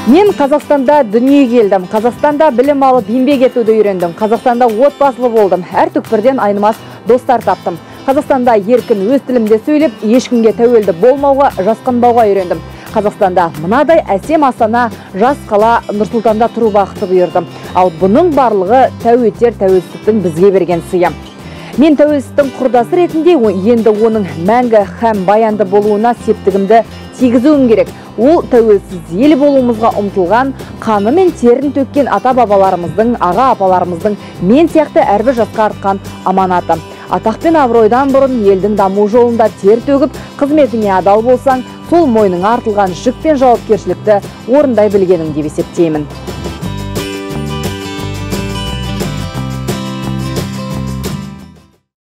Мен Қазақстанда дүниеге келдім. Қазақстанда білім алып, еңбек етуді үйрендім. Қазақстанда отбасылы болдым. Әр түкпірден айнымас достар таптым. Қазақстанда еркін өз тілімде сөйлеп, ешкімге тәуелді болмауға, жасқанбауға үйрендім. Қазақстанда мынадай әсем астана, жас қала Нұр-Сұлтанда тұру бақыты бұйырды. Ал бұның барлығы тәу етер тәуелсіздіктің бізге берген сыйы. Мен тәуелсіздіктің құрдасы ретінде енді оның мәңгі һәм баянды болуына септігімді тигізуім керек. Ол тәуелсіз ел болуымызға ұмтылған, қаны мен терін төккен ата-бабаларымыздың, аға-апаларымыздың мен сияқты әрбір жасқа артқан аманаты. Атақ пен абыройдан бұрын елдің даму жолында тер төгіп, қызметіңе адал болсаң, сол мойныңа артылған жүк пен жауапкершілікті орындай білгенің деп есептеймін.